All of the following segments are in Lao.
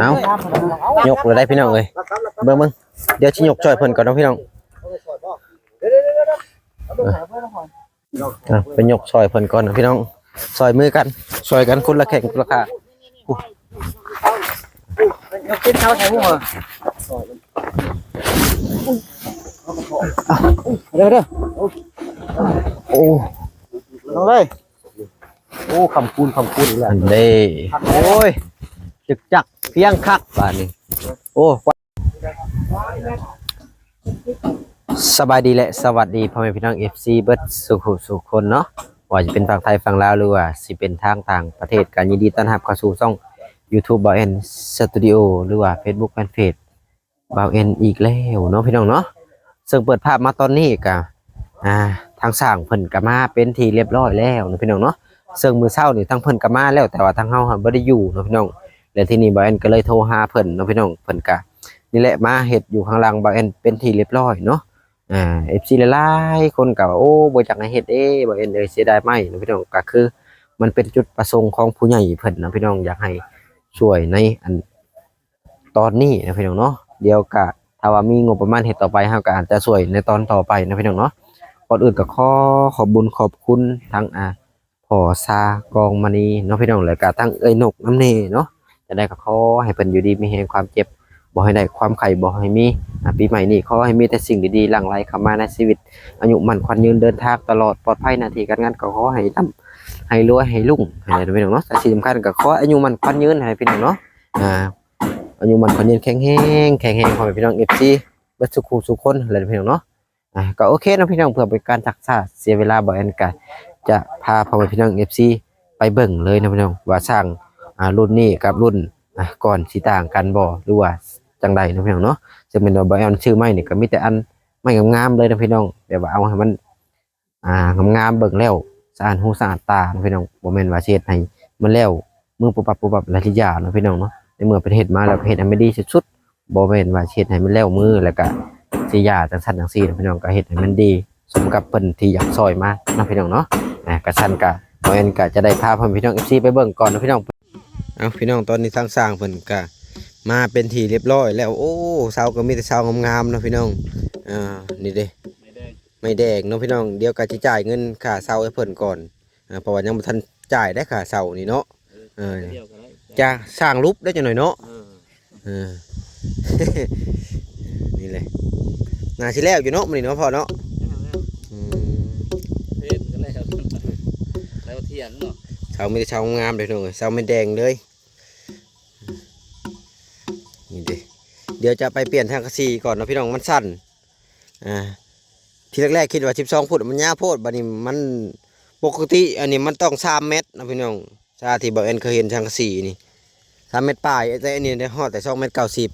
ເອົາ ຍົກແລ້ວໄດ໋ພີ່ນ້ອງເອີຍ ເບິ່ງໆ ດຽວຊິຍົກຊ່ອຍເພິ່ນກ່ອນເນາະພີ່ນ້ອງ. ອ່ະ ໄປຍົກຊ່ອຍເພິ່ນກ່ອນເນາະພີ່ນ້ອງ ຊ່ອຍມືກັນ ຊ່ອຍກັນຄົນລະແຂ້ງຄົນລະຂາ. ຍົກຕີນເຊົາໃສ່ຫົວ ເດີໆ ໂອ້ ລົງເລີຍ. ໂອ້ ຄຳຄູນ ຄຳຄູນອີກແລ້ວ ອັນເດ້ ໂອ້ຍ ຈຶກຈັກພຽງຄັກບາດນີ້. ໂອ້ ສະບາຍດີ ແລະ ສະຫວັດດີພໍ່ແມ່ພີ່ນ້ອງ ເອັຟຊີ ເບິດສູ່ຜູ້ສູ່ຄົນເນາະ ບໍ່ວ່າຈະເປັນຝັ່ງໄທຝັ່ງລາວ ຫຼືວ່າຊິເປັນທາງຕ່າງປະເທດ ກໍຍິນດີຕ້ອນຮັບເຂົ້າສູ່ຊ່ອງຢູທູບ ບ່າວແອນ ສະຕູດິໂອ ຫຼືວ່າເຟສບຸກແຟນເພຈ ບ່າວແອນອີກແລ້ວເນາະພີ່ນ້ອງເນາະ. ເຊິ່ງເປີດພາບມາຕອນນີ້ກະ ອ່າ ທາງຊ່າງເພິ່ນກະມາເປັນທີ່ລຽບຮ້ອຍແລ້ວເນາະພີ່ນ້ອງເນາະ. ເຊິ່ງມື້ເຊົ້ານີ້ທາງເພິ່ນກະມາແລ້ວ ແຕ່ວ່າທາງເຮົາຫັ້ນບໍ່ໄດ້ຢູ່ເນາະພີ່ນ້ອງ. ແລ້ວທີນີ້ບ່າວແອນກະເລີຍໂທຫາເພິ່ນເນາະພີ່ນ້ອງ ເພິ່ນກະນີ້ແຫຼະມາເຮັດຢູ່ຂ້າງຫຼັງບ່າວແອນເປັນທີ່ລຽບຮ້ອຍເນາະ. ອ່າ ເອັຟຊີຫຼາຍໆຄົນກະວ່າ ໂອ້ ບໍ່ຢາກໃຫ້ເຮັດເດ້ ບ່າວແອນເອີຍ ເສຍດາຍໄມ້ເນາະພີ່ນ້ອງ. ກະຄືມັນເປັນຈຸດປະສົງຂອງຜູ້ໃຫຍ່ເພິ່ນເນາະພີ່ນ້ອງ ຢາກໃຫ້ຊ່ວຍໃນອັນ ຕອນນີ້ນະພີ່ນ້ອງເນາະ. ດຽວກະຖ້າວ່າມີງົບປະມານເຮັດຕໍ່ໄປ ເຮົາກະອາດຈະຊ່ວຍໃນຕອນຕໍ່ໄປນະພີ່ນ້ອງເນາະ. ກ່ອນອື່ນກະຂໍຂອບບຸນຂອບຄຸນທັງ ອ່າ ພໍ່ຊາກອງມະນີເນາະພີ່ນ້ອງ ແລ້ວກະທັງເອື້ອຍນົກນຳແດ່ເນາະ. ຈັ່ງໃດກະຂໍໃຫ້ເພິ່ນຢູ່ດີມີແຮງ ຄວາມເຈັບບໍ່ໃຫ້ໄດ້ ຄວາມໄຂ້ບໍ່ໃຫ້ມີ. ອ່າ ປີໃໝ່ນີ້ຂໍໃຫ້ມີແຕ່ສິ່ງດີໆຫຼັ່ງໄຫຼເຂົ້າມາໃນຊີວິດ ອາຍຸໝັ້ນຂວັນຍືນ ເດີນທາງຕະຫຼອດປອດໄພ ໜ້າທີ່ການງານກະຂໍໃຫ້ລ່ຳໃຫ້ລວຍໃຫ້ລຸ້ງໃຫ້ໄດ້ພີ່ນ້ອງເນາະ. ແລະທີ່ສຳຄັນກະຂໍອາຍຸໝັ້ນຂວັນຍືນໃຫ້ພີ່ນ້ອງເນາະ ອ່າ ອາຍຸໝັ້ນຂວັນຍືນ ແຂງແຮງ ແຂງແຮງ ພໍ່ແມ່ພີ່ນ້ອງ ເອັຟຊີ ເບິດສູ່ຜູ້ສູ່ຄົນແຫຼະພີ່ນ້ອງເນາະ. ອ່າ ກໍໂອເຄເນາະພີ່ນ້ອງ ເພື່ອບໍ່ເປັນການຊັກຊ້າເສຍເວລາ ບ່າວແອນກະຈະພາພໍ່ແມ່ພີ່ນ້ອງ ເອັຟຊີ ໄປເບິ່ງເລີຍເນາະພີ່ນ້ອງ ວ່າຊ່າງ ອ່າ ລຸ້ນນີ້ກັບລຸ້ນ ອ່າ ກ່ອນຊິຕ່າງກັນບໍ່ ຫຼືວ່າຈັ່ງໃດເນາະພີ່ນ້ອງເນາະ. ເຊິ່ງແມ່ນວ່າບ່າວແອນຊື້ໄມ້ນີ້ກໍມີແຕ່ອັນໄມ້ງາມໆເລີຍເນາະພີ່ນ້ອງ ແບບວ່າເອົາໃຫ້ມັນ ອ່າ ງາມໆ ເບິ່ງແລ້ວສະອາດຫູສະອາດຕາເນາະພີ່ນ້ອງ ບໍ່ແມ່ນວ່າຊິເຮັດໃຫ້ມັນແລ້ວມືປຸບປັບປຸບປັບ ແລະ ຊິຢ່າເນາະພີ່ນ້ອງເນາະ. ໃນເມື່ອເພິ່ນເຮັດມາແລ້ວ ກໍເຮັດໃຫ້ມັນດີທີ່ສຸດ ບໍ່ແມ່ນວ່າຊິເຮັດໃຫ້ມັນແລ້ວມື ແລ້ວກໍຊິຢ່າຈັ່ງຊັ້ນຈັ່ງຊີ້ເນາະພີ່ນ້ອງ. ກໍເຮັດໃຫ້ມັນດີສົມກັບເພິ່ນທີ່ຢາກຊ່ອຍມາເນາະພີ່ນ້ອງເນາະ. ອ່າ ກະຊັ້ນກະ ບໍ່ແມ່ນກະຈະໄດ້ພາພໍ່ແມ່ພີ່ນ້ອງ ເອັຟຊີ ໄປເບິ່ງກ່ອນເນາະພີ່ນ້ອງ. ເອົາ ພີ່ນ້ອງ ຕອນນີ້ທາງຊ່າງເພິ່ນກະມາເປັນທີ່ລຽບຮ້ອຍແລ້ວ. ໂອ້ ເສົາກໍມີແຕ່ເສົາງາມໆເນາະພີ່ນ້ອງ. ອ່າ ນີ້ເດ້ ໄມ້ແດງເນາະພີ່ນ້ອງ. ດຽວກໍຊິຈ່າຍເງິນຄ່າເຊົ່າໃຫ້ເພິ່ນກ່ອນ ອ່າ ເພາະວ່າຍັງບໍ່ທັນຈ່າຍໄດ້ຄ່າເຊົ່ານີ້ເນາະ. ເອີ ເອີ ດຽວກໍໄດ້ ຈະສ້າງຫຼຸບໄດ້ຈັກໜ້ອຍເນາະ. ເອີ ເອີ ນີ້ແຫຼະ ໜ້າຊິແລ້ວຢູ່ເນາະມື້ນີ້ເນາະພໍ່ເນາະ. ອືມ ເພດກໍແລ້ວ ແລ້ວທ່ຽງເນາະ. ເສົາມີແຕ່ເສົາງາມເດ້ພີ່ນ້ອງເອີຍ ເສົາໄມ້ແດງເລີຍ. ນີ້ເດ້ ດຽວຈະໄປປ່ຽນສັງກະສີກ່ອນເນາະພີ່ນ້ອງ ມັນສັ້ນ. ອ່າ ທີແລກໆຄິດວ່າສິບສອງຟຸດມັນຍາວໂພດ ບາດນີ້ມັນ ປົກກະຕິອັນນີ້ມັນຕ້ອງສາມແມັດເນາະພີ່ນ້ອງ. ຊາທີ່ບ່າວແອນເຄີຍເຫັນສັງກະສີນີ້ສາມແມັດປາຍ ແຕ່ອັນນີ້ໄດ້ຮອດແຕ່ສອງແມັດເກົ້າສິບ.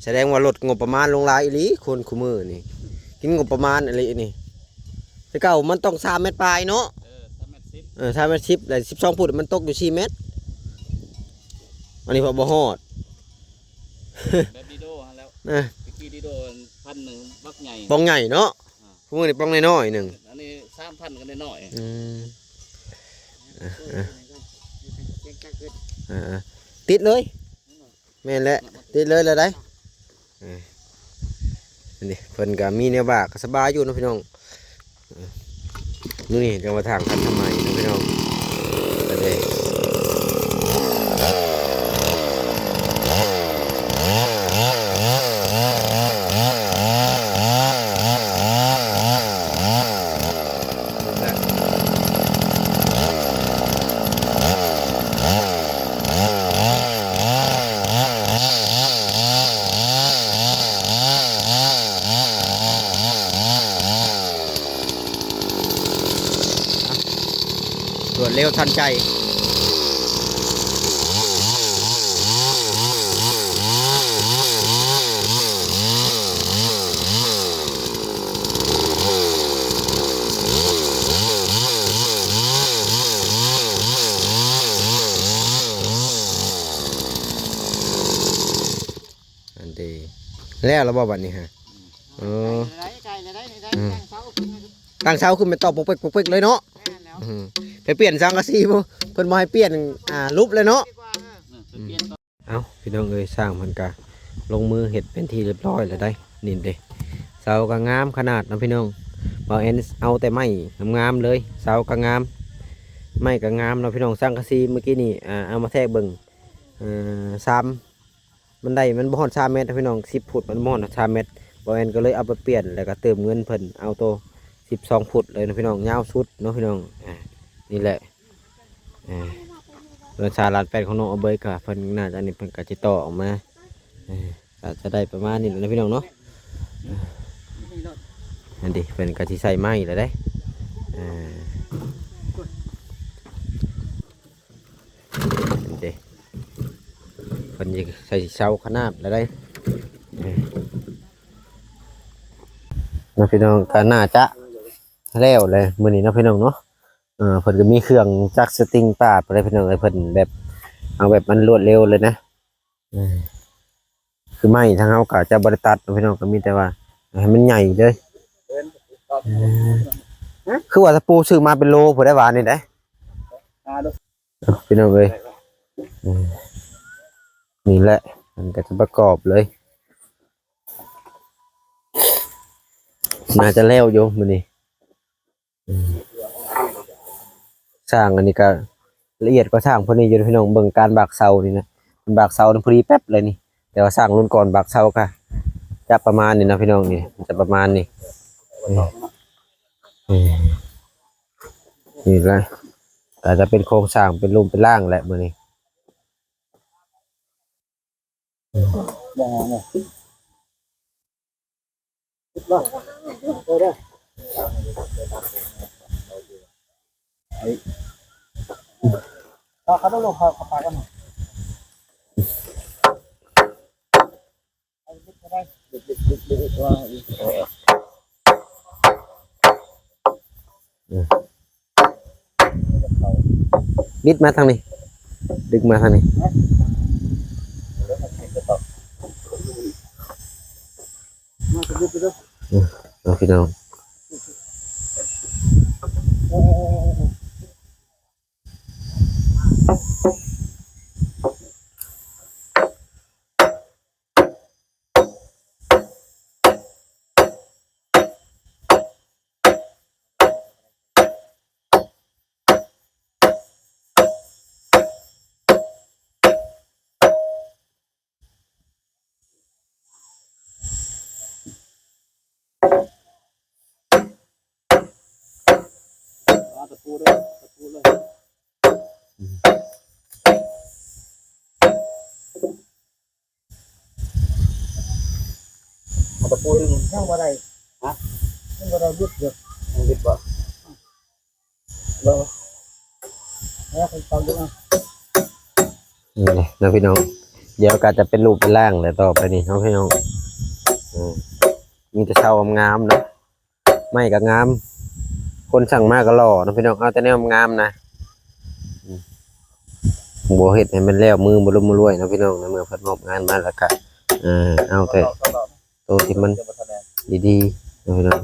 ສະແດງວ່າລົດງົບປະມານລົງຫຼາຍອີ່ຫຼີຄົນຄູ່ມື້ນີ້. ກິນງົບປະມານອີ່ຫຼີນີ້ ແຕ່ເກົ່າມັນຕ້ອງສາມແມັດປາຍເນາະ. ເອີ ສາມແມັດສິບ ເອີ ສາມແມັດສິບ ແລ້ວສິບສອງຟຸດມັນຕົກຢູ່ສີ່ແມັດ. ອັນນີ້ເພາະບໍ່ຮອດ ແບບດີໂດຫັ້ນແຫຼ້ວ. ເອີ ຕະກີ້ດີໂດພັນໜຶ່ງບັກໃຫຍ່ ປ່ອງໃຫຍ່ເນາະ. ອ່າ ມື້ນີ້ປ່ອງນ້ອຍໆໜຶ່ງ ອັນນີ້ສາມພັນກໍນ້ອຍໆ. ອືມ ເອີ ເອີ ຕິດເລີຍ. ແມ່ນແຫຼະ ຕິດເລີຍລະໄດ. ເອີ ນີ້ເພິ່ນກໍມີແນວບາກ ກໍສະບາຍຢູ່ເນາະພີ່ນ້ອງ. ເອີ ນີ້ຈັ່ງວ່າທາງທັນສະໄໝເນາະພີ່ນ້ອງ. ເອີ ລວດເລັວທັນໃຈ. ອັນເດ ແລ້ວລະບໍ່ບັດນີ້ຮະ? ເອີ ຕັ້ງເສົາຂຶ້ນ ຕັ້ງເສົາຂຶ້ນແມ່ນຕອກປົກເປັກປົກເປັກເລີຍເນາະ. ອືມ ໄປປ່ຽນສັງກະສີບໍ່? ເພິ່ນບໍ່ໃຫ້ປ່ຽນ ອ່າ ຫຼຸບເລີຍເນາະ. ເອີ ໄປປ່ຽນ ເອົ້າ ພີ່ນ້ອງເອີຍ ຊ່າງເພິ່ນກະລົງມືເຮັດເປັນທີ່ຮຽບຮ້ອຍແລ້ວໃດ໋. ນີ້ເດ້ ເສົາກະງາມຂະໜາດເນາະພີ່ນ້ອງ. ບ່າວແອນເອົາແຕ່ໄມ້ງາມໆເລີຍ ເສົາກະງາມ ໄມ້ກະງາມເນາະພີ່ນ້ອງ. ສັງກະສີມື້ກີ້ນີ້ ອ່າ ເອົາມາແທກເບິ່ງ ເອີ ສາມ ມັນໄດ້ ມັນບໍ່ຮອດສາມແມັດເນາະພີ່ນ້ອງ ສິບຟຸດ ມັນບໍ່ຮອດສາມແມັດ. ບ່າວແອນກະເລີຍເອົາໄປປ່ຽນ ແລ້ວກະເຕີມເງິນເພິ່ນ ເອົາໂຕສິບສອງຟຸດເລີຍເນາະພີ່ນ້ອງ ຍາວສຸດເນາະພີ່ນ້ອງ. ອ່າ ນີ້ແຫຼະ ອ່າ ເຮືອນຊານລ້ານແປດຂອງນ້ອງອາເບີຍກະ ເພິ່ນໜ້າຈະ ອັນນີ້ເພິ່ນກະຊິຕໍ່ອອກມາ ອ່າ ອາດຈະໄດ້ປະມານນີ້ແຫຼະເນາະພີ່ນ້ອງເນາະ. ອັນນີ້ເພິ່ນກະຊິໃສ່ໄມ້ແລ້ວເດ້ ອ່າ ນີ້ເດ້ ເພິ່ນຊິໃສ່ເສົາຂະໜາດແລ້ວໃດ໋ ເອີ ເນາະພີ່ນ້ອງ. ກະໜ້າຈະແລ້ວແຫຼະມື້ນີ້ເນາະພີ່ນ້ອງເນາະ. ເອີ ເພິ່ນກະມີເຄື່ອງຈັກສະຕິງປາດໄປເລີຍພີ່ນ້ອງເອີຍ ເພິ່ນແບບເອົາແບບມັນລວດເລັວເລີຍນະ. ເອີ ຄືໄມ້ທາງເຮົາກະຈະບໍ່ໄດ້ຕັດເນາະພີ່ນ້ອງ ກະມີແຕ່ວ່າໃຫ້ມັນໃຫຍ່ເລີຍ. ເອີ ຄືວ່າຕະປູຊື້ມາເປັນໂລພຸ້ນໄດ໋ ວານນີ້ໄດ໋ ພີ່ນ້ອງເອີຍ. ເອີ ນີ້ແຫຼະ ມັນກະຈະປະກອບເລີຍ ໜ້າຈະແລ້ວຢູ່ມື້ນີ້. ອືມ ຊ່າງອັນນີ້ກະລະອຽດກວ່າຊ່າງຜູ້ນີ້ຢູ່ພີ່ນ້ອງ. ເບິ່ງການບາກເສົານີ້ນະ ເພິ່ນບາກເສົານີ້ພໍດີແປັບເລີຍນີ້. ແຕ່ວ່າຊ່າງລຸ້ນກ່ອນບາກເສົາກະຈະປະມານນີ້ນະພີ່ນ້ອງ ນີ້ຈະປະມານນີ້. ນີ້ ນີ້ ນີ້ລະ ກະຈະເປັນໂຄງສ້າງເປັນລຸ່ມເປັນລ່າງແຫຼະມື້ນີ້. ບິດມາທາງນີ້ ດຶງມາທາງນີ້ ເອົາພີ່ນ້ອງ. ເອົາຕະປູເດີ ຕະປູເລີຍ ເອົາຕະປູດຶງ ຍັງບໍ່ໄດ້ ຮະ ຍັງບໍ່ໄດ້ບິດຢູ່ ຍັງບິດບໍ່? ນີ້ແຫຼະເນາະພີ່ນ້ອງ ດຽວກະຈະເປັນຮູບເປັນຮ່າງແຫຼະຕໍ່ໄປນີ້ເນາະພີ່ນ້ອງ. ເອີ ມີແຕ່ເສົາງາມໆເນາະ ໄມ້ກະງາມ ຄົນຊ່າງມາກະຫຼໍ່ເນາະພີ່ນ້ອງ ເອົາແຕ່ແນວງາມນະ. ອືມ ບໍ່ເຮັດໃຫ້ມັນແລ້ວ ມືບໍ່ລຸມບໍ່ລວຍເນາະພີ່ນ້ອງ ໃນເມື່ອເພິ່ນມອບງານມາແລ້ວກະ ເອີ ເອົາແຕ່ໂຕທີ່ມັນດີໆເນາະພີ່ນ້ອງ.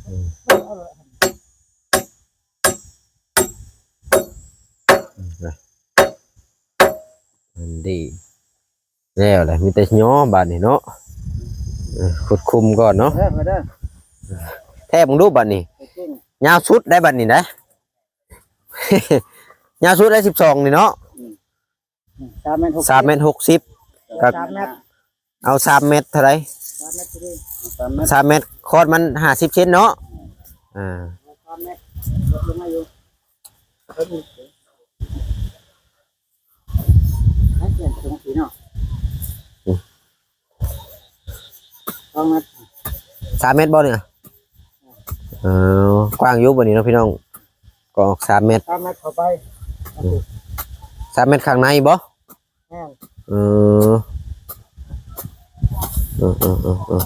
ອືມ ອືມ ອັນດີ ແລ້ວແຫຼະ ມີແຕ່ຍໍບາດນີ້ເນາະ. ເອີ ຂຸດຂຸມກ່ອນເນາະ ເດີ ມາເດີ ແທກເບິ່ງດູບາດນີ້ ເອີ ຍາວສຸດໄດ໋ບາດນີ້ໄດ໋ ຍາວສຸດໄດ້ສິບສອງນີ້ເນາະ. ອືມ ສາມແມັດຫົກສິບ ສາມແມັດຫົກສິບ ກະ ສາມແມັດ ເອົາສາມແມັດເທົ່າໃດ? ສາມແມັດພໍດີ ສາມແມັດ ສາມແມັດ ຄອນມັນຫ້າສິບເຊັນເນາະ. ອືມ ອ່າ ສາມແມັດ ລົດລົງມາຢູ່ ໃຫ້ເປັນຈັງຊີ້ເນາະ. ອືມ ສອງແມັດ ສາມແມັດບໍ່ນີ້ນະ? ເອີ ກວ້າງຢູ່ບໍ່ນີ້ເນາະພີ່ນ້ອງ ກະອອກສາມແມັດ ສາມແມັດເຂົ້າໄປ. ອືມ ສາມແມັດຂ້າງໃນບໍ່? ແມ່ນ ເອີ ເອີ ເອີ ເອີ ເອີ.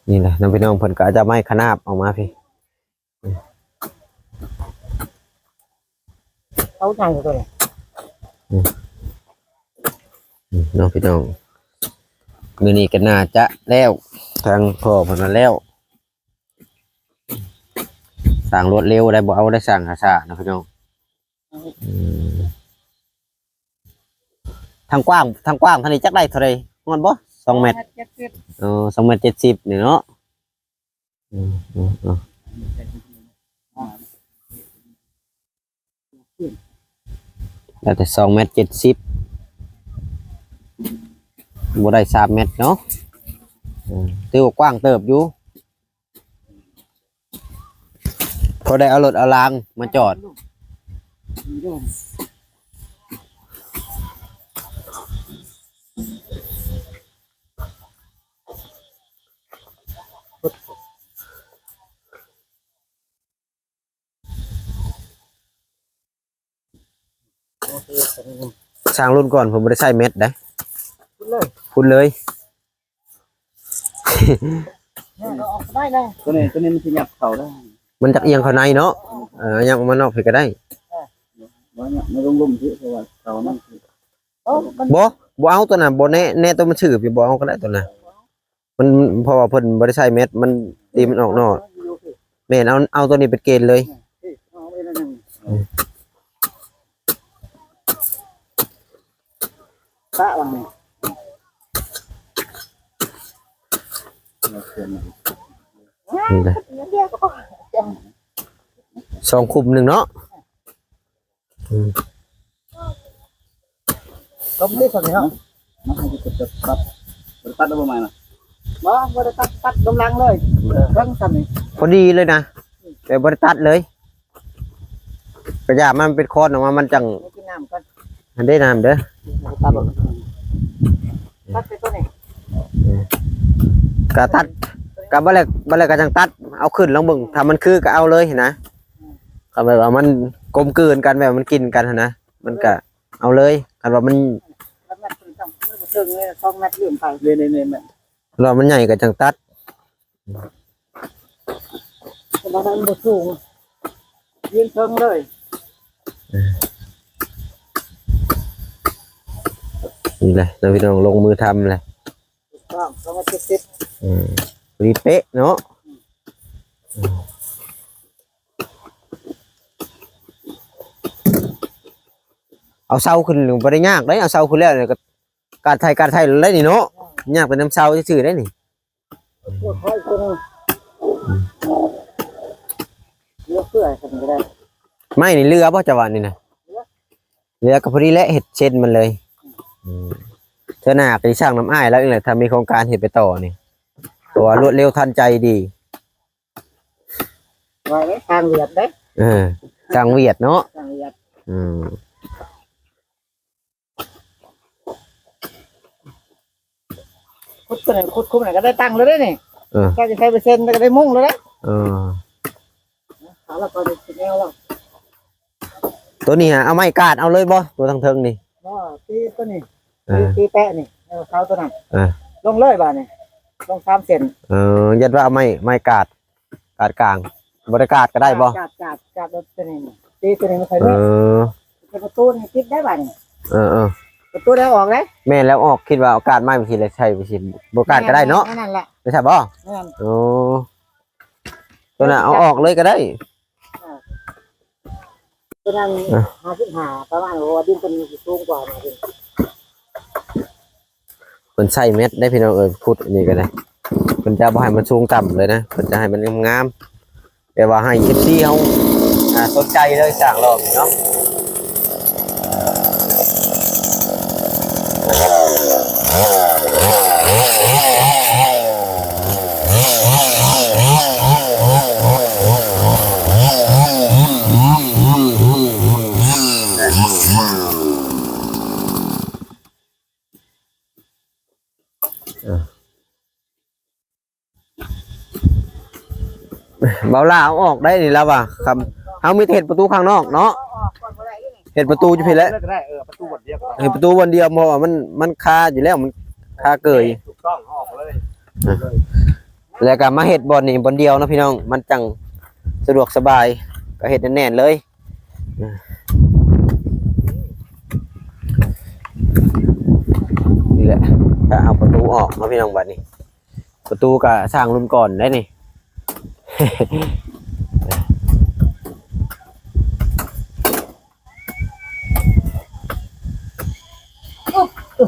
ນີ້ແຫຼະເນາະພີ່ນ້ອງ ເພິ່ນກະຈະເອົາໄມ້ຂະໜາບອອກມາພີ້. ເສົາຫຍັງຕົວນີ້ ອືມ ອືມ ເນາະພີ່ນ້ອງ ມື້ນີ້ກໍໜ້າຈະແລ້ວ ທາງພໍ່ເພິ່ນວ່າແລ້ວ ສ້າງລວດເລັວໄດ້ ບໍ່ເອົາໄດ້ສ້າງຊ້າໆ ເນາະພີ່ນ້ອງ ອືມ. ທາງກວ້າງ ທາງກວ້າງທາງນີ້ຈັກໄດ້ເທົ່າໃດ ຮອດບໍ່ ສອງແມັດ ສອງແມັດເຈັດສິບ ເອີ ສອງແມັດເຈັດສິບນີ້ເນາະ ອືມ ອືມ ອືມ ໄດ້ແຕ່ສອງແມັດເຈັດສິບ ບໍ່ໄດ້ສາມແມັດເນາະ ເອີ ຖືວ່າກວ້າງເຕີບຢູ່. ພໍໄດ້ເອົາລົດເອົາລາງມາຈອດ ສ້າງລຸ້ນກ່ອນ ເພິ່ນບໍ່ໄດ້ໃສ່ແມັດໃດ ພຸ້ນເລີຍ ພຸ້ນເລີຍ ນີ້ກໍອອກໄດ້ເລີຍ ຕົວນີ້ ຕົວນີ້ມັນຊິຫຍັບເຂົ້າໄດ້ ມັນຈັກອຽງເຂົ້າໃນເນາະ ເອີ ຫຍັບອອກມານອກພີ້ກໍໄດ້ ບໍ່ຫຍັບໃນລຸ່ມໆ ເພາະວ່າເຂົ້າມັນ ໂອ້ ມັນ ບໍ່ ບໍ່ເອົາຕົວນັ້ນ ບໍ່ແນະ ແນະຕົວມັນຊື່ ບໍ່ເອົາກໍໄດ້ຕົວນັ້ນ ມັນ ເພາະວ່າເພິ່ນບໍ່ໄດ້ໃສ່ແມັດ ມັນຕີມັນອອກນອກ ແມ່ນ ເອົາ ເອົາຕົວນີ້ເປັນເກນເລີຍ ປະຫວ່າງນີ້ ນີ້ແຫຼະ ສອງຂຸມໜຶ່ງເນາະ ອືມ ກໍບໍ່ໄດ້ສັ່ນເນາະ ມັນໃຫ້ຈະຕັດ ບໍ່ໄດ້ຕັດແລ້ວບໍ່ໝາຍນະ ບໍ່ ບໍ່ໄດ້ຕັດ ຕັດກຳລັງເລີຍ ເບິ່ງຊັ້ນນີ້ ພໍດີເລີຍນະ ແບບບໍ່ໄດ້ຕັດເລີຍ ກະຢ່າມັນເປັນຄອນອອກມາ ມັນຈັ່ງ ກິນນ້ຳກ່ອນ ຫັ້ນເດ້ ນ້ຳເດີ ຕັດອອກ ຕັດໃສ່ຕົວນີ້ ກະຕັດ ກະບັດແລ້ວ ບັດແລ້ວກະຈັ່ງຕັດ ເອົາຂຶ້ນລອງເບິ່ງ ຖ້າມັນຄືກະເອົາເລີຍຫັ້ນນະ ຄັນແບບວ່າມັນກົມກືນກັນ ແບບມັນກິນກັນຫັ້ນນະ ມັນກະເອົາເລີຍ ຄັນວ່າມັນ ມັນບໍ່ເຖິງເລີຍ ສອງແມັດ ລືມໄປ ນີ້ໆໆ ແມ່ນ ລອງມັນໃຫຍ່ກໍຈັ່ງຕັດ ແຕ່ວ່າມັນບໍ່ສູງ ຢືນເທິງເລີຍ ນີ້ແຫຼະເນາະພີ່ນ້ອງ ລົງມືທຳແຫຼະ ສອງ ສອງແມັດເຈັດສິບ ອືມ ພໍດີເປະເນາະ ເອົາເສົາຂຶ້ນບໍ່ໄດ້ຍາກເດ້ ເອົາເສົາຂຶ້ນແລ້ວກໍ ກາດໄຖ ກາດໄຖໄດ້ນີ້ເນາະ ຍາກແຕ່ນຳເສົາຊື່ໆ ໄດ້ນີ້ ອືມ ເຫຼືອເຟືອໃຫ້ເພິ່ນກໍໄດ້ ໄມ້ນີ້ເຫຼືອບໍ່ ເຈົ້າວ່ານີ້ນະ ເຫຼືອ ເຫຼືອກໍພໍດີແຫຼະ ເຮັດເຊັ່ນມັນເລີຍ ອືມ ເທື່ອໜ້າກໍຊິສ້າງນຳອ້າຍລາວອີກແຫຼະ ຖ້າມີໂຄງການເຮັດໄປຕໍ່ນີ້ ເພາະວ່າລວດເລັວທັນໃຈດີ ວ່າແລ້ວ ຊ່າງຫວຽດເດ້ ເອີ ຊ່າງຫວຽດເນາະ ຊ່າງຫວຽດ ອືມ ຂຸດຕົວນີ້ ຂຸດຂຸມນີ້ກໍໄດ້ຕັ້ງແລ້ວເດ້ນີ້ ເອີ ໃສ່ ໃສ່ເປີເຊັນກໍໄດ້ມຸ້ງແລ້ວເດ້ ເອີ ເອົາລະກໍໄດ້ຊິແນວລະ ຕົວນີ້ຫາເອົາໄມ້ກາດເອົາເລີຍບໍ່ ຕົວທາງເທິງນີ້ ບໍ່ ຕີຕົວນີ້ ເອີ ຕີ ຕີແປະນີ້ ເອົາເສົາຕົວນັ້ນ ເອີ ລົງເລີຍບາດນີ້ ລົງສາມເສັ້ນ ເອີ ຢ້ານວ່າເອົາໄມ້ ໄມ້ກາດ ກາດກາງ ບໍ່ໄດ້ກາດກໍໄດ້ບໍ່ ກາດ ກາດ ກາດຕົວນີ້ ຕີຕົວນີ້ມັນໃສ່ ເອີ ເປີດປະຕູນີ້ປິດໄດ້ບາດນີ້ ເອີໆ ປະຕູໄດ້ອອກເດ້ ແມ່ນແລ້ວ ອອກ ຄິດວ່າເອົາກາດໄມ້ໄປຊິແລ້ວໃສ່ໄປຊິ ບໍ່ກາດກໍໄດ້ເນາະ ແມ່ນ ນັ້ນແຫຼະ ໄດ້ຊະບໍ່ ແມ່ນ ໂອ້ ຕົວນັ້ນເອົາອອກເລີຍກໍໄດ້ ເອີ ຕົວນັ້ນ ເອີ ຫ້າສິບຫ້າ ປະມານ ເພາະວ່າດິນຕົວນີ້ຊິສູງກວ່າໜ້ອຍໜຶ່ງ ເພິ່ນໃສ່ແມັດໄດ້ພີ່ນ້ອງເອີຍ ຂຸດອັນນີ້ກໍໄດ້ ເພິ່ນຈະບໍ່ໃຫ້ມັນສູງຕ່ຳເລີຍນະ ເພິ່ນຈະໃຫ້ມັນງາມໆ ແບບວ່າໃຫ້ເອັຟຊີເຮົາ ອ່າ ສົນໃຈເລີຍ ສ້າງລອບນີ້ເນາະ. ເບົາຫຼ້າເອົາອອກໄດ້ນີ້ລະວ່າ ຄຳ ເຮົາມີແຕ່ເຮັດປະຕູຂ້າງນອກເນາະ ເຮັດປະຕູຢູ່ພີ້ແຫຼະ ເອີ ປະຕູບ່ອນດຽວ ເຮັດປະຕູບ່ອນດຽວ ເພາະວ່າມັນ ມັນຄາຢູ່ແລ້ວ ມັນຄາເກີຍ ຖືກຕ້ອງ ເອົາອອກເລີຍ ແລ້ວກໍມາເຮັດບ່ອນນີ້ບ່ອນດຽວເນາະພີ່ນ້ອງ ມັນຈັ່ງສະດວກສະບາຍ ກໍເຮັດແໜ້ນໆເລີຍ. ອ່າ ຖ້າເອົາປະຕູອອກເນາະພີ່ນ້ອງ ບາດນີ້ ປະຕູກະສ້າງລຸ້ນກ່ອນໄດ໋ນີ້. ໂອ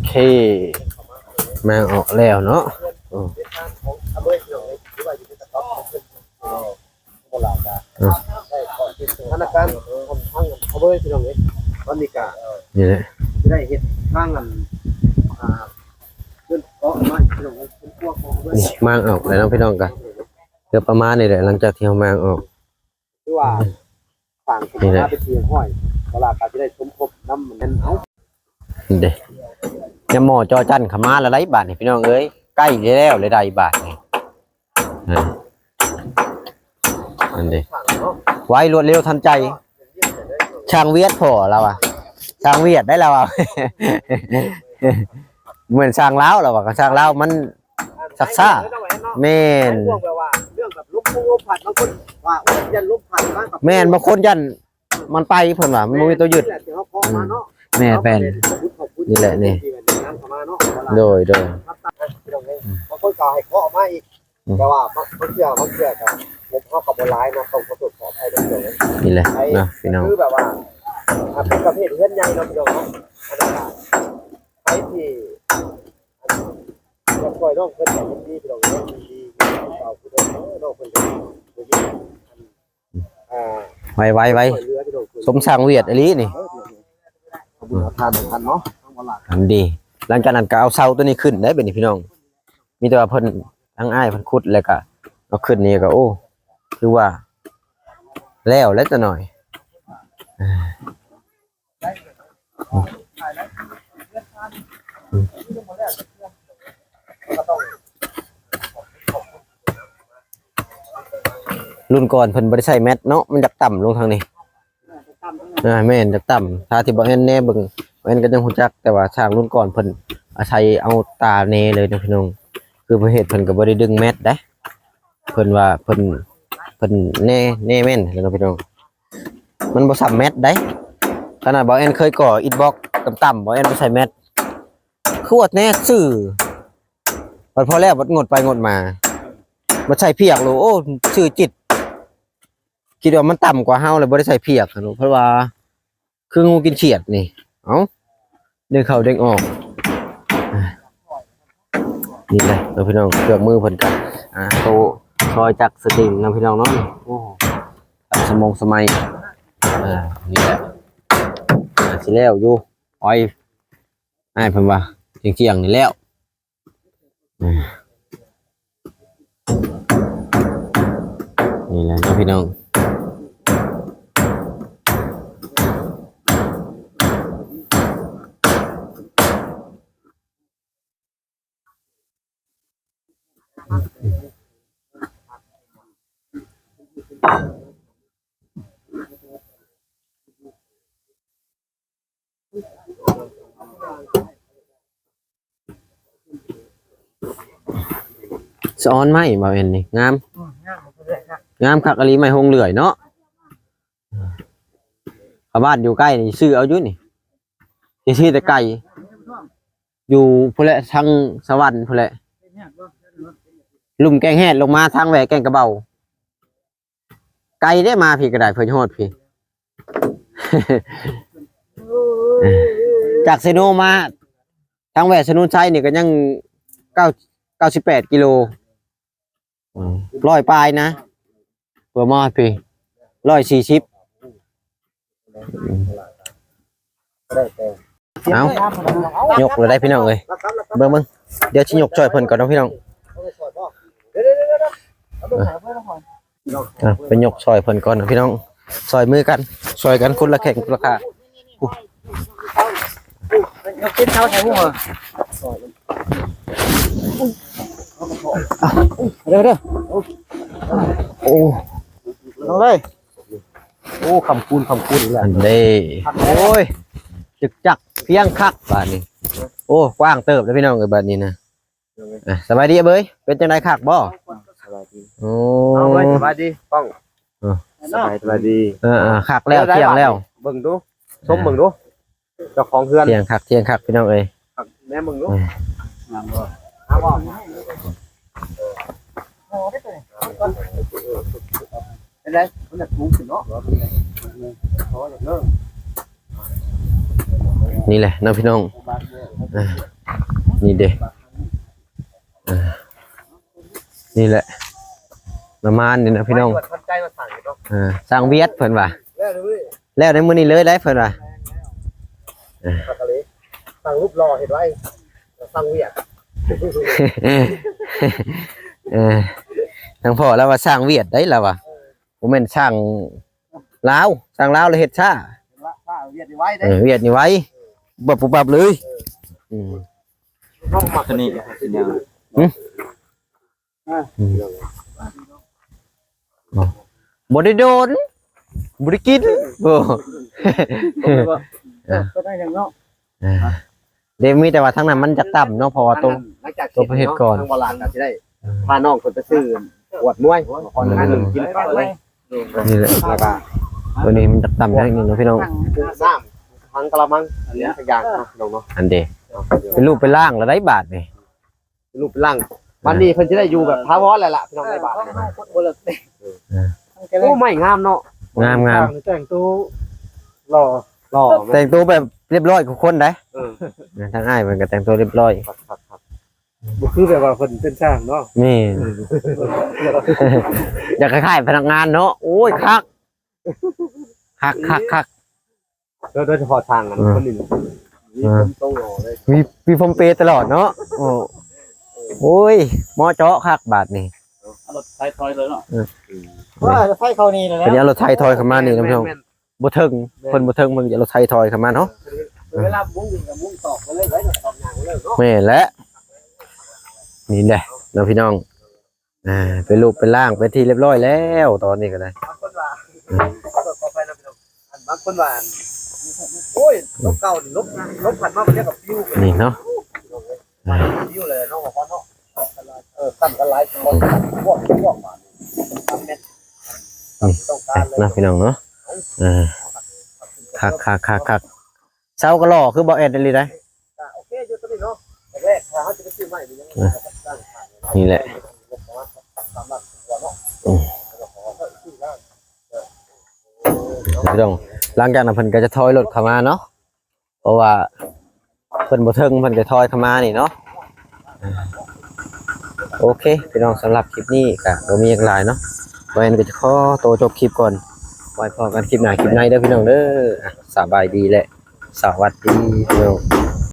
ເຄ ມາອອກແລ້ວເນາະ. ໂອ້ ອືມ ທະນາຄານຂອງທາງອຳເພີພີ່ນ້ອງເອີຍ ຕອນນີ້ກະ ນີ້ແຫຼະ ຊິໄດ້ເຮັດທາງອັນ ອ່າ ເດີນເກາະມາພີ່ນ້ອງເອີຍ ເປັນຄົວຂອງອຳເພີ ນີ້ ມ້າງອອກແລ້ວເນາະພີ່ນ້ອງ ກະເກືອບປະມານນີ້ແຫຼະ ຫຼັງຈາກທີ່ເຮົາມ້າງອອກ ຄືວ່າ ອືມ ສ້າງຂຶ້ນມາເປັນທີ່ຮຽບຮ້ອຍ ເວລາກໍຊິໄດ້ສົມທົບນຳແມ່ນເຮົາ ນີ້ເດ້ ຍາມໝໍ່ຈໍຈັນເຂົ້າມາແລ້ວໄດ໋ບາດນີ້ພີ່ນ້ອງເອີຍ ໃກ້ແລ້ວແລ້ວໄດ໋ບາດນີ້ ອ່າ ນັ້ນເດ້ ໄວ ລວດເລັວທັນໃຈ ຊ່າງຫວຽດພໍລາວວ່າ ຊ່າງຫວຽດໄດ໋ລາວວ່າ ບໍ່ແມ່ນຊ່າງລາວລາວວ່າ ຄັນຊ່າງລາວມັນຊັກຊ້າ ແມ່ນ ພວກແບບວ່າເລື່ອງແບບລົມ ລົມພັດ ບາງຄົນວ່າ ໂອ້ຍ ຢ້ານລົມພັດມາກັບ ແມ່ນ ບາງຄົນຢ້ານ ມັນໄປ ເພິ່ນວ່າມັນບໍ່ມີຕົວຍຶດ ອືມ ແມ່ນໆ ນີ້ແຫຼະນີ້ ໂດຍ ໂດຍ ບາງຄົນກໍໃຫ້ເຄາະອອກມາອີກ ອືມ ແຕ່ວ່າບາງເທື່ອ ບາງເທື່ອກໍ ງົບເຮົາກໍບໍ່ຫຼາຍເນາະ ຕ້ອງຂໍໂທດຂໍອະໄພນຳເຈົ້າ ນີ້ແຫຼະເນາະພີ່ນ້ອງ ຄືແບບວ່າ ອ່າ ເປັນປະເພດເຮືອນໃຫຍ່ເນາະພີ່ນ້ອງເນາະ ອັນນັ້ນກໍໃຜທີ່ ອັນ ຢາກຊ່ວຍນ້ອງເພິ່ນກໍຍິນດີພີ່ນ້ອງເນາະ ຍິນດີ ເຈົ້າຜູ້ໃດເນາະ ນ້ອງເພິ່ນກໍບໍ່ມີອັນ ອ່າ ໄວໆ ສົມສ້າງຫວຽດອີ່ຫຼີນີ້ ເອີ ເນາະ ອັນດີ ຫຼັງຈາກນັ້ນກໍເອົາເສົາຕົວນີ້ຂຶ້ນໄດ້ ບາດນີ້ພີ່ນ້ອງ ມີແຕ່ວ່າເພິ່ນ ທາງອ້າຍເພິ່ນຂຸດ ແລ້ວກໍເອົາຂຶ້ນນີ້ກໍ ໂອ້ ຖືວ່າແລ້ວແຫຼະຈັກໜ້ອຍ. ລຸ້ນກ່ອນເພິ່ນບໍ່ໄດ້ໃສ່ແມັດເນາະ ມັນຢາກຕ່ຳລົງທາງນີ້ ອ່າ ແມ່ນ ຢາກຕ່ຳ ຖ້າທີ່ບໍ່ແມ່ນແນເບິ່ງ ບໍ່ແມ່ນກໍຍັງຮູ້ຈັກ ແຕ່ວ່າຊ່າງລຸ້ນກ່ອນເພິ່ນອາໄສເອົາຕາແນເລີຍນະພີ່ນ້ອງ ຄືເພິ່ນເຮັດ ເພິ່ນກໍບໍ່ໄດ້ດຶງແມັດເດ້ ເພິ່ນວ່າເພິ່ນ ເພິ່ນແນ ແນແມ່ນແລ້ວເນາະພີ່ນ້ອງ ມັນບໍ່ສ່ຳແມັດໃດ ຂະໜາດບໍ່ແອນເຄີຍກໍ່ອິດບລັອກຕ່ຳໆ ບໍ່ແອນບໍ່ໃສ່ແມັດ ຄືວ່າແນຊື່ ບັດພໍແລ້ວບັດງົດໄປງົດມາ ບັດໃສ່ພຽກໂລ ໂອ້ ຊື່ຈິດ ຄິດວ່າມັນຕ່ຳກວ່າເຮົາ ແລ້ວບໍ່ໄດ້ໃສ່ພຽກ ເພາະວ່າ ຄືງູກິນຂຽດນີ້ ເອົ້າ ດຶງເຂົ້າດຶງອອກ ນີ້ແຫຼະເນາະພີ່ນ້ອງ ເຄື່ອງມືເພິ່ນກໍ ອ່າ ໂຕ ຊອຍຈັກສະຕິງເນາະພີ່ນ້ອງເນາະ ໂອ້ ທັນສະໝົງສະໄໝ ອ່າ ນີ້ແຫຼະ ອ່າ ຊິແລ້ວຢູ່ ອ້ອຍ ອ້າຍເພິ່ນວ່າ ທ່ຽງໆ ນີ້ແລ້ວ ນີ້ແຫຼະເນາະພີ່ນ້ອງ ສະອອນໄມ້ບໍ່ແມ່ນນີ້ ງາມ ອືມ ງາມ ງາມຄັກອີ່ຫຼີ ໄມ້ຫົງເລື່ອຍເນາະ ເຂົາບ້ານຢູ່ໃກ້ນີ້ຊື້ເອົາຢູ່ນີ້ ຊິຊື້ແຕ່ໄກ ຢູ່ພຸ້ນແຫຼະ ທາງສະຫວັນພຸ້ນແຫຼະ ລຸ່ມແກ້ງແຮດລົງມາທາງແຫວະແກ້ງກະເບົາ. ໄກເດ້ ມາພີ້ກໍໄດ້ ເພື່ອຮອດພີ້ ຈາກເຊໂນມາທາງແຫວະສະໜູນໄຊນີ້ກໍຍັງເກົ້າ ເກົ້າສິບແປດກິໂລ ອືມ ຮ້ອຍປາຍນະ ເພື່ອມາຮອດພີ້ ຮ້ອຍສີ່ສິບ ເອົາ ຍົກແລ້ວໄດ໋ພີ່ນ້ອງເອີຍ ເບິ່ງໆ ດຽວຊິຍົກຊ່ອຍເພິ່ນກ່ອນເນາະພີ່ນ້ອງ. ອ່ະ ໄປຍົກຊ່ອຍເພິ່ນກ່ອນນະພີ່ນ້ອງ ຊ່ອຍມືກັນ ຊ່ອຍກັນຄົນລະແຂ້ງຄົນລະຂາ. ເດີໆ ໂອ້ ເອົາເລີຍ. ໂອ້ ຄຳຄູນ ຄຳຄູນອີກແລ້ວ ອັນເດ້. ໂອ້ຍ ຈຶກຈັກພຽງຄັກບາດນີ້. ໂອ້ ກວ້າງເຕີບເດ້ພີ່ນ້ອງເອີຍ ບາດນີ້ນະ. ອ່ະ ສະບາຍດີເອີຍ ເປັນຈັ່ງໃດ ຄັກບໍ່? ສະບາຍດີ. ໂອ້ ເອົາເວີຍ ສະບາຍດີກ້ອງ. ເອີ ສະບາຍ ສະບາຍດີ. ເອີໆ ຄັກແລ້ວ ທ່ຽງແລ້ວ. ເບິ່ງດູ ຊົມເບິ່ງດູ ເຈົ້າຂອງເຮືອນ ທ່ຽງຄັກ ທ່ຽງຄັກພີ່ນ້ອງເອີຍ. ແນມເບິ່ງດູ ເອີ ງາມບໍ່? ງາມບໍ່? ເປັນໄດ? ມັນຢາກສູງຂຶ້ນເນາະ. ນີ້ແຫຼະເນາະພີ່ນ້ອງ ອ່າ ນີ້ເດ້ ອ່າ ນີ້ແຫຼະ ປະມານນີ້ນະພີ່ນ້ອງ. ອ່າ ຊ່າງວຽດເພິ່ນວ່າ ແລ້ວໃນມື້ນີ້ເລີຍໄດ໋ເພິ່ນວ່າ. ອ່າ ຊ່າງຮູບຫຼໍ່ເຮັດໄວ້ ຊ່າງວຽດ. ເອີ ທາງພໍ່ລາວວ່າຊ່າງວຽດໄດ໋ລາວວ່າ ບໍ່ແມ່ນຊ່າງລາວ ຊ່າງລາວລະເຮັດຊ້າ ວຽດນີ້ໄວເດ້. ເອີ ວຽດນີ້ໄວ ປັບປຸບປັບເລີຍ. ເອີ ອືມ ເຮົາມັກໂຕນີ້ ຫຶ? ອ່າ ອືມ ບໍ່ໄດ້ໂດນ ບໍ່ໄດ້ກິນ ບໍ່ ເອີ ເພິ່ນໄດ້ຫຍັງເນາະ. ເອີ ເດ້ ມີແຕ່ວ່າທາງນັ້ນມັນຈະຕ່ຳເນາະ ເພາະວ່າໂຕ ໂຕໄປເຮັດກ່ອນ ທາງບໍ່ຫຼານກໍຊິໄດ້ ເອີ ພານ້ອງເພິ່ນໄປຊື້ຂວດມວຍ ກ່ອນງານໜຶ່ງກິນເຂົ້າເລີຍ. ນີ້ແຫຼະ ແລ້ວກໍ ໂຕນີ້ມັນຈະຕ່ຳໜ້ອຍໜຶ່ງເນາະພີ່ນ້ອງ. ນ້ຳ ຖັງກະລະມັງ ອັນນີ້ ອັນເດ ເປັນຮູບເປັນຮ່າງແລ້ວໄດ໋ບາດນີ້. ເປັນຮູບເປັນຮ່າງ ບາດນີ້ເພິ່ນຊິໄດ້ຢູ່ແບບຖາວອນແລ້ວລະພີ່ນ້ອງ ໃນບ້ານ. ເອີ ໂອ້ ໄມ້ງາມເນາະ ງາມໆ. ແຕ່ງໂຕຫຼໍ່ ຫຼໍ່ ແຕ່ງໂຕແບບຮຽບຮ້ອຍທຸກຄົນໄດ໋. ເອີ ທາງອ້າຍເພິ່ນກໍແຕ່ງໂຕຮຽບຮ້ອຍ ຄັກໆໆ. ບໍ່ຄືແບບວ່າເພິ່ນເປັນຊ່າງເນາະ. ແມ່ນ ຢາກຄ້າຍໆພະນັກງານເນາະ. ໂອ້ຍ ຄັກ ຄັກໆໆ. ໂດຍ ໂດຍສະເພາະຊ່າງອັນ ເອີ ຄົນນີ້ ມີ ເອີ ຜົມໂຕຫຼໍ່ເລີຍ ມີ ມີຜົມເປຕະຫຼອດເນາະ. ໂອ້ ໂອ້ຍ ໝໍເຈາະຄັກບາດນີ້. ເອົາລົດໄຖຖອຍເລີຍເນາະ. ເອີ ວ່າໄຖເຂົ້ານີ້ແຫຼະ ເພິ່ນເອົາລົດໄຖຖອຍເຂົ້າມານີ້ນະພີ່ນ້ອງ. ບໍ່ເຖິງ ແມ່ນ ເພິ່ນບໍ່ເຖິງ ເພິ່ນຈະເອົາລົດໄຖຖອຍເຂົ້າມາເນາະ. ເວລາມຸງກໍມຸງຕອກໄປເລີຍ ໄວ້ຕອກຫຍ້າໄປເລີຍເນາະ. ແມ່ນແຫຼະ ນີ້ແຫຼະເນາະພີ່ນ້ອງ. ອ່າ ເປັນຮູບເປັນຮ່າງເປັນທີ່ຮຽບຮ້ອຍແລ້ວ ຕອນນີ້ກໍໄດ້. ບາງຄົນວ່າ ອືມ ຂໍອະໄພນຳພີ່ນ້ອງ ອັນບາງຄົນວ່າ ອັນ ໂອ້ຍ ລົບເກົ່ານີ້ ລົບ ລົບພັດມາ ມັນຍັງກໍປິວ ນີ້ເນາະ ປິວເລີຍເນາະ ບໍ່ພໍເນາະ. ເອີ ຄ້ຳກັນຫຼາຍຄົນ ພວກ ພວກ ສາມເມັດ ນີ້ ຕ້ອງການເລີຍ ນະພີ່ນ້ອງເນາະ. ເອີ ຄັກໆໆໆ. ເສົາກໍຫຼໍ່ຄືບໍ່ແອດອີ່ຫຼີໄດ໋. ກໍໂອເຄຢູ່ຕົວນີ້ເນາະ ແລກໆ ຖ້າເຮົາຈະໄປຊື້ໄມ້ນີ້ຍັງ ອ່ະ ຕ້ອງສ້າງ ນີ້ແຫຼະ ສາມລ້ານກວ່າເນາະ. ອືມ ພີ່ນ້ອງ ຫຼັງຈາກນັ້ນເພິ່ນກໍຈະຖອຍລົດເຂົ້າມາເນາະ ເພາະວ່າເພິ່ນບໍ່ເຖິງ ເພິ່ນກໍຖອຍເຂົ້າມານີ້ເນາະ. ໂອເຄ ພີ່ນ້ອງ ສຳລັບຄລິບນີ້ກໍບໍ່ມີຫຍັງຫຼາຍເນາະ ບ່າວແອນກໍຈະຂໍໂຕຈົບຄລິບກ່ອນ ໄວ້ພໍ້ກັນຄລິບໜ້າຄລິບໃນເດີພີ່ນ້ອງເດີ. ອ່ະ ສະບາຍດີ ແລະ ສະຫວັດດີພີ່ນ້ອງ.